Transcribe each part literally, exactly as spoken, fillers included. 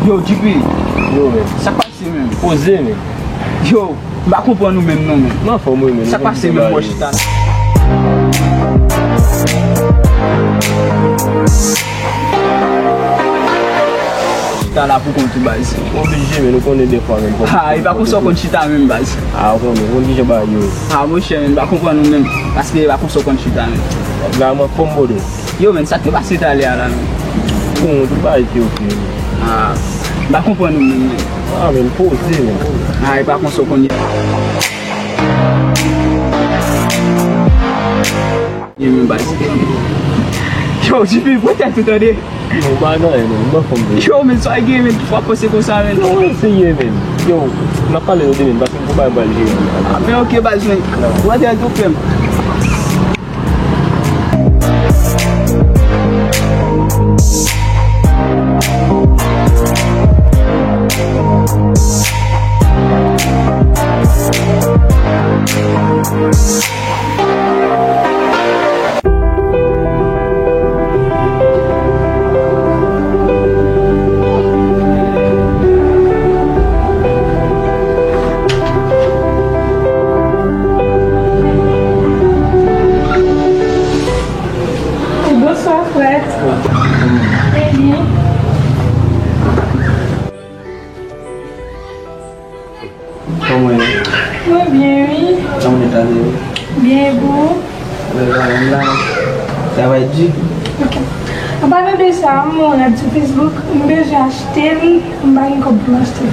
Yo, G P. Yo, men. Sa k pase, menm? Poze, men. Yo, m pa konprann ou menm, non, menm. M anfòm, wi, men. Sa k pase, menm, bò chita la? Chita la pou kont ou, baz. Oblije, men, nou konnen defwa, menm. Ha, e pa konsa w konn chita, menm, baz. A, ou konnen, ou konnen kijan bagay yo ye. A, monchè, menm, m pa konprann ou menm. Paske e pa konsa w konn chita, menm. La, m anfòm, bòdè. Yo, men, sa k te pase talè a la, men? Bon, tout bagay te oke. Ah, m pa konprann ou menm, men. Ah, men poze, men. Ah, e pa konsa w konn ye. Ye, men, baz. Yo, G P, pran tèt ou, tande. Yo, m pa nan anyen, men. M anfòm, men. Yo, men, sa w gen, men, w ap panse konsa, men. Non, eseye, men. Yo, n ap pale nou demen, paske m gon bagay m pral jere. Ah, men oke, baz, men. Pran tèt ou, frè m. Bonswa, frè. Byen. Kòman w ye? Mwen byen, wi. Kòman w ye, tande? Byen, e pou ou? Travay la menm la. Travay di. Ok. An palan de sa, m wè yon rad sou Facebook, m bezwen achte l, m pa gen kòb pou m achte l.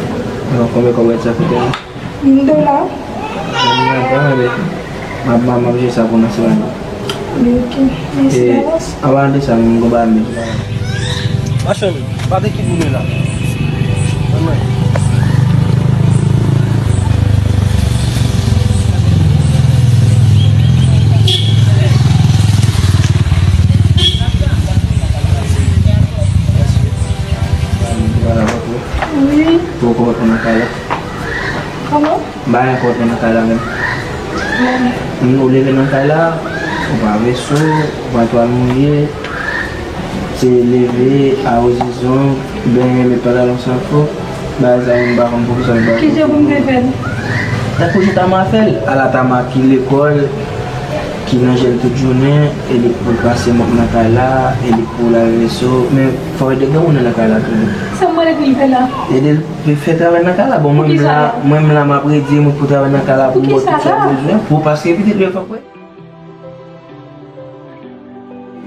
Bon, konbyen kòb rad sa koute la? Mil dola. Mil dola, tande. M ap, m ap, m ap jere sa pou nan semèn nan. Oke, mèsi davans. An palan de sa, m gon bagay m bezwen. Machann, pa gen ki pou nou la. Anmwey. Wi. Poko nan kay la. Kòman? M pa gen kòb nan kay la menm. Bon. Ou leve nan kay la, ou pa vle sou, ou pa twal mouye, se leve, awoze zong, benyen, met pantalon san fo, bagay sa yo m pa konn poukisa m pa. Kijan pou m te fè l? Tankou jan Tama fè l, ala Tama ki lekòl, ki nan jèl tout jounen, e li pou l pase mòp nan kay la, e li pou l al vin sou, men fò ede granmoun nan nan kay la tou. Sa m pral ede l fè la? Ede l fè travay nan kay la. Bon, mwen menm la, mwen menm la m ap redi mwen pou travay nan kay la pou m ba w tout sa w bezwen. Pou, paske pitit mwen fòk mwen,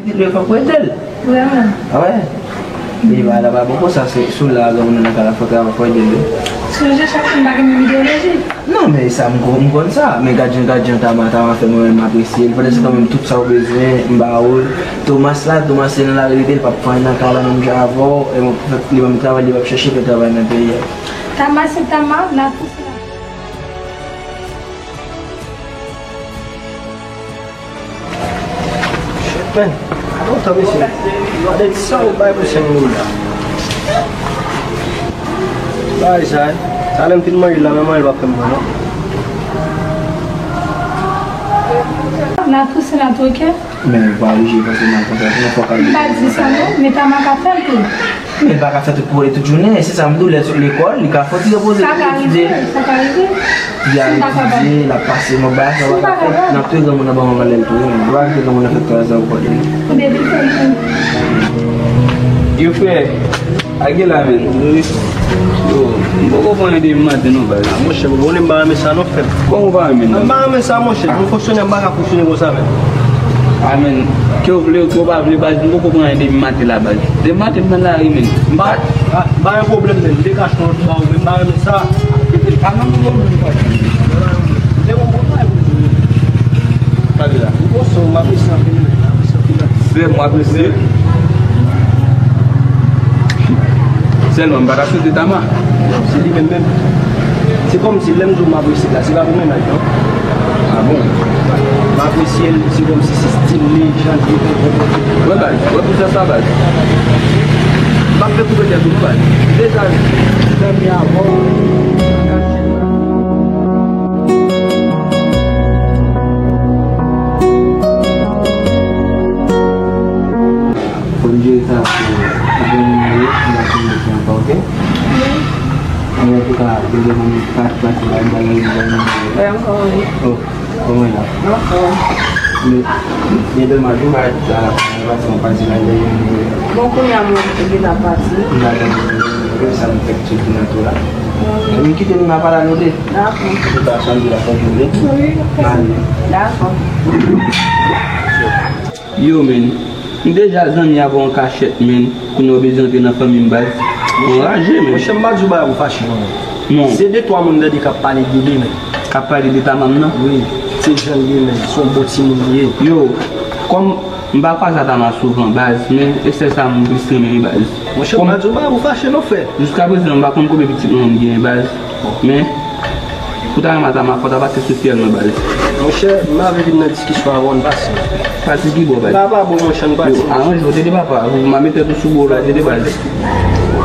pitit mwen fòk mwen ede l. Vrèman? A wè. Li pa la pa bon konsa, se sou la granmoun nan nan kay la fò travay, fò ede l wi. Sonje chak moun pa gen menm ideyoloji. Non, men sa m konn, m konn sa. Men gad jan, gad jan Tama, Tama fè mwen menm m apresye l. Pandan se tan menm tout sa w bezwen, m ba w l. Thomas la, Thomas se nan lari li te, li p ap fè anyen nan kay la menm jan avè w. E mwen, li ban m travay, li p ap chèche fè travay nan peyi a. Tama se Tama, Natou se Natou. Shit, man. Lontan, mesye. Gade sa ou bay pou senk mil la. Bagay sa, eh. Sa lè m fin manje la, men manje l p ap fè m pran, non. Natou se Natou, oke? Men ou pa oblije pase mal konsa, sinon fòk al. M pa di sa, non, men Tama ka fè l tou. Men l pa ka fè tout pou li tout jounen. Se sa m di w, lè l sot lekòl, li ka fè yon ti repoze pou l etidye. Sa ka rive, sa ka rive. Li al etidye, l ap pase mò ba, sa pa ka fèt. N ap touye granmoun nan ban mò valè l tou, wi, men. Yo pa kite granmoun nan fè travay sa pou kò li. Depi l fè l tou. Yo, frè, a gen la, men. Yo, m poko pran ede m maten, non, baz. A, monchè, bon, m pa renmen sa, non, frè m. Kòman w pa renmen l? M pa renmen sa, monchè. Yon fonksyonè, m pa ka fonksyone konsa, men. A, men, ke w vle, ke w pa vle, baz, m poko pran ede m maten la, baz. Demen maten m nan lari, men. M pa, a, pa gen pwoblèm, men. M te ka chanje ba ou, men m pa renmen sa. Kite l pa nan pwoblèm, baz. M te bon, bon, baz. Gade la. Ou bon son, m apresye anpil, men. M apresye anpil, men. Frè m, m apresye. Sèlman, m pa ka swete Tama. Non, se li menm menm. Se kòmsi lè m di w m apresye l la, se pa pou mennaj, non. A bon? M apresye l, se kòmsi se stil li, jan l ye, konprann. Wè, baz, wè pou sa, sa, baz. M ap fè koupe tèt ou, non, baz. Deja, zanmi avè w. Fò n jere sa pou, pou bon moun yo, m ap vin mete ankò, oke? Depi moun pati, pati la, li pa nan li, li pa nan li. Wè, ankò, wi. Oh, kòman la? Ankò. Men, men tèlman tou, pa, pa, pa, pati, pati la, li, li. Bon, kounye a, mwen, li gentan pati. Li pa nan li, li, li, sa nou fè ki soti nan tou la. Wi. Men kite nou nan pale nou de. Dakò. Ou ta sanble la, fòk nou de. Wi, ok. Mami. Dakò. Yo, men, m deja zanmi avè w an kachèt, men, kounye a w bezwen antre nan fanmi m, baz. Ou anraje, men. Monchè, m pa di w bagay pou fache, non. Non. Se de twa moun m tande k ap pale de li, men. K ap pale de Tama m nan? Wi, se jan l ye, men. Se yon bon timoun li ye. Yo, kòm m pa kwaze a Tama souvan, baz, men e sèl sa m plis renmen, baz. Monchè, m pa di w bagay pou fache, non, frè. Jiskaprezan, m pa konn konbyen pitit mwen m genyen, baz. Men, pou ta renmen Tama, fò w ta pase sou fyèl mwen, baz. Monchè, m pa vle vin nan diskisyon avè w, n pase. Pase ki bò, baz? Papa bon, monchè, n pase. Yo, aranje w, tande papa, ou m a met tèt ou sou bò la, tande, baz.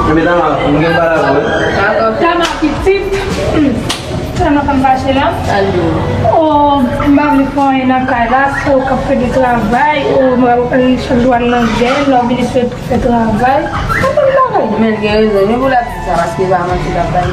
Enben, Tama, m gen pale avè w, wi. Tama pitit. Tama pa m fache la. Alo. Oh, m pa vle fè anyen nan kay la, se ou k ap fè de travay, ou m ap chak jou al nan jèn, lè w vini se fè travay. Anpil bagay. Men l gen rezon, wi, pou l ap di sa, paske e pa manti l ap bay.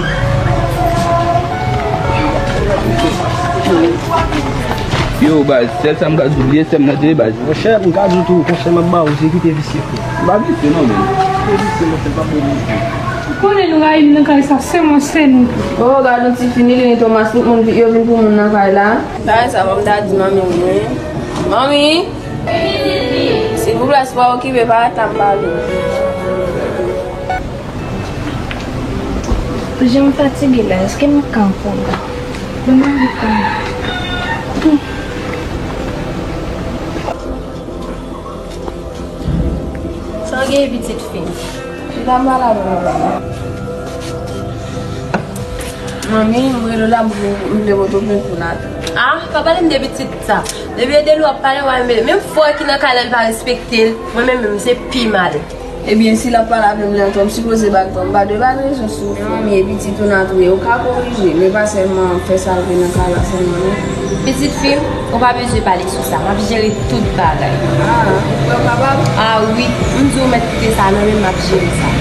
Yo, baz, sèl sa m ka di w, bliye sè m nan tande, baz. Monchè, m ka di w tou, konsèy m ap ba w, se kite visye, frè. M pa visye, non, men. Kite visye, monchè, l p ap bon pou ou. Ou konnen nou rayi m nan kay sa, se mwen, se nou. Oh, gad yon ti fi, ni li, ni Thomas, tout moun, yo vin pou moun nan kay la. Bagay sa, fò m ta di manmi m, wi. Manmi! Silvouplè, si w pa okipe, pa rete la m pale w. Jan m fatige la, èske m ka anfòm la? Ban m anvi konnen. Sa w gen pitit fi m? Li pa mal avè w. Manmi, m rele w la, m vle, m vle pote w plent pou Nathan. Ah, pa pale m de pitit sa. Depi e de li w ap pale, w a mele. Menm frè ki nan kay la, li pa respekte l. Mwen menm, menm, se pi mal. Ebyen, si l ap pale avè m lè an tou, m sipoze bat kò m, m pa dwe bat rezon sou frè m. Manmi, e pitit ou Nathan ye, ou ka korije, men pa sèlman fè sa l vle nan kay la sèlman, non. Pitit fi m, ou pa bezwen pale sou sa. M ap jere tout bagay. Ah, ou kwè w kapab? Ah wi, m di w mèt kite sa nan men m, m ap jere sa.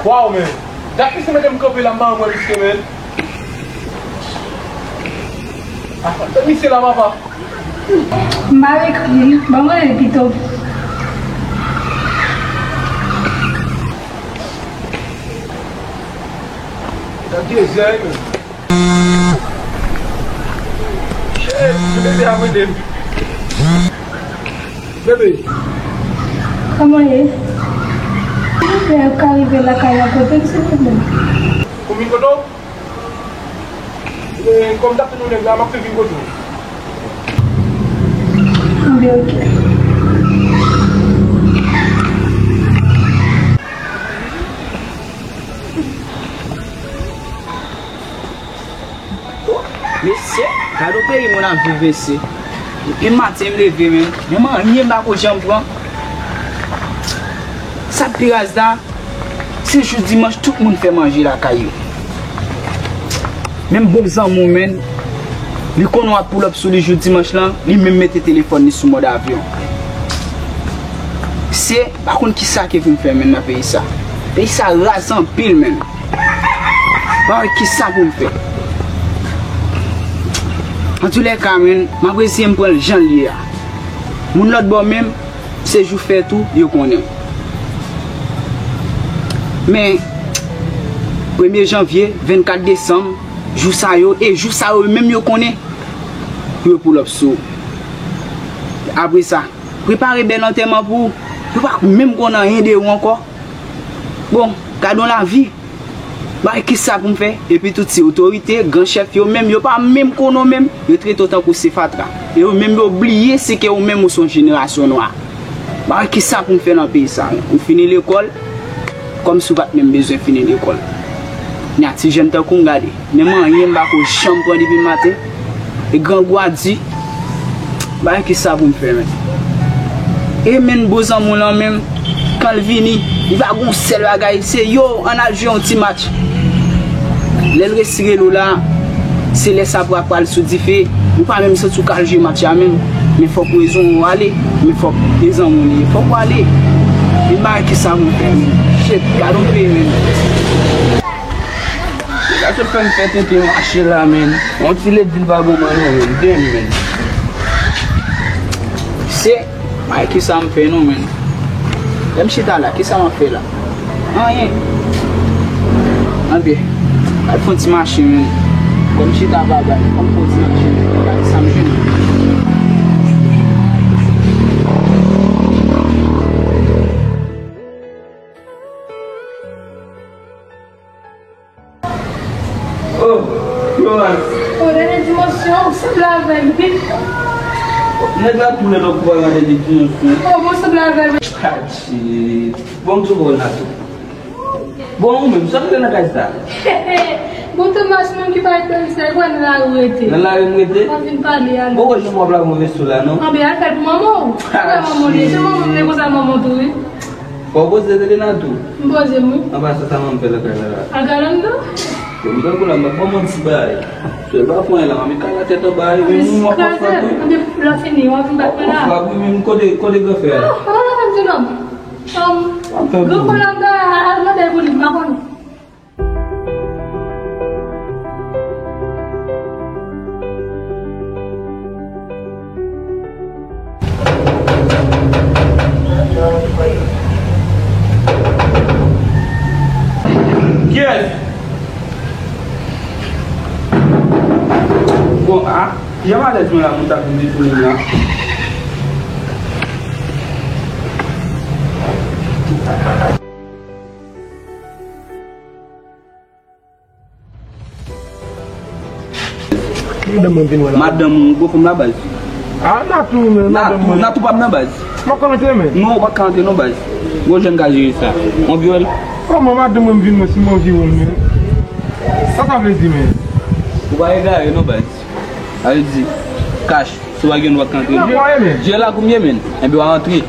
Waw, men. Dat misye mete m kanpe la, m pa janm wè misye, men. Ah, misye la, papa. M pa ekri, ban mwen li pito. Gade dezè, men. Shit, bebe a mande m. Bebe. Kòman ye? Lè w ka rive lakay la, kote m, silvouplè? Pou m vin kote w? E, kòm m t ap tann yon nèg la, m ap tou vin kote w. Anben, oke. Mesye, gade yon peyi moun ap viv, mesye. Depi maten m leve, men, menm anyen m pa ko janm pran. Sa k pi raz la, se jou dimanch tout moun fè manje lakay yo. Menm bon zanmi w, men, li konnen w ap pull up sou li jou dimanch lan, li menm mete telefòn li sou mòd avyon. Se, pa konn kisa ke pou m fè, men, nan peyi sa. Peyi sa raz anpil, men. Pa wè kisa pou m fè. Antoulèka, men, m ap reziye m pran l jan l ye a. Moun lòt bò menm, se jou fèt ou, yo konnen. Men, premye janvye, vennkat desanm, jou sa yo, e jou sa yo menm yo konnen, pou yo pull up sou ou. Apre sa, prepare bèl antèman pou ou. Yo pa menm konn anyen de ou ankò. Bon, gade yon lavi. Bay kisa pou m fè? Epi tout ti otorite, gran chèf yo menm, yo pa menm konnen w menm, yo trete w tankou se fatra. E yo menm yo bliye si ke ou menm ou se yon jenerasyon nwa. Bay kisa pou m fè nan peyi sa? Ou fini lekòl, kòmsi w pa t menm bezwen fini lekòl. Ni a ti jèn tankou m gade. Menm anyen m pa ko janm pran depi maten. E grangou a di, bagay kisa pou m fè, men. E menm bon zanmi w lan menm, kan l vini, li pa gon sèl bagay, se yo, ann al jwe yon ti match. Lè l resi rele w la, se lè sa pou ap pral sou dife, ou pa menm santi w ka al jwe match la menm. Men fòk rezon w ale, men fòk e zanmi w li ye. Fòk w ale. E bagay kisa pou m fè, men. Shit, gade yon peyi, men. Nèg la sot fè m fè tenten mache la, men. Yon ti ledvin pa bon man non, men. Damn, men. Se, ay, kisa m fè non, men. Lè m chita la, kisa m ap fè la? Anyen. Anben, al fè yon ti mache, men. Kòm chita pa bay, kòm fè yon ti mache, men. Gade sa m jwenn. Oh, Florence. Oh, dènye dimansyon, ou sanble avè l, wi. Nèg la tou lè lòk ou pa gade dènye dimansyon. Oh, bon, sanble avè l. Bon, m tou bon la tou. Bon, ou menm, sa w fè nan kay sa? Bon, Thomas, moun ki pa ret nan sa, ou wè nan lari ou rete. Nan lari m rete? Mwen vin pale a. Bon, wè jan w ap lave yon veso la, non? Anben, al fè l pou manman w. Ou wè manman w deja, manman w, men konsa manman w tou, wi. Fò w poze tete nan tou. M poze m, wi. Anba sa, sa manman fè lakay la la. Al gade anndan. Yo, m tankou la, m ap ban m yon ti bagay. Sèl pa pran la, mami ka la tèt anba, e men m ap frape wi. Anben, lè w fini, w ap vin bat mwen la. Frape wi, men kote, kote gran frè a? Ah, ah, ah, m te nòm. Um, gran frè la, m ta al mande pou li, m pa konnen. Kiyès? Bon, ah, jan malèz mwen la pou ta vin detounen m la. Madanm mwen vin wè la. Madanm ou, gwo fanm la baz. Ah, Natou, men, madanm mwen. Natou pa m nan baz. M pa ka antre, men. Non, ou pa ka antre non baz. Gwo jèn ka jere sa. On vyòl. Kòman madanm mwen vin wè si m anvi wè l, men? Sa sa vle di, men? Ou pa egare non baz. Sa vle di, kach, si w pa gen dwa k antre. Jwe la kounye a, men. Enben, w a antre.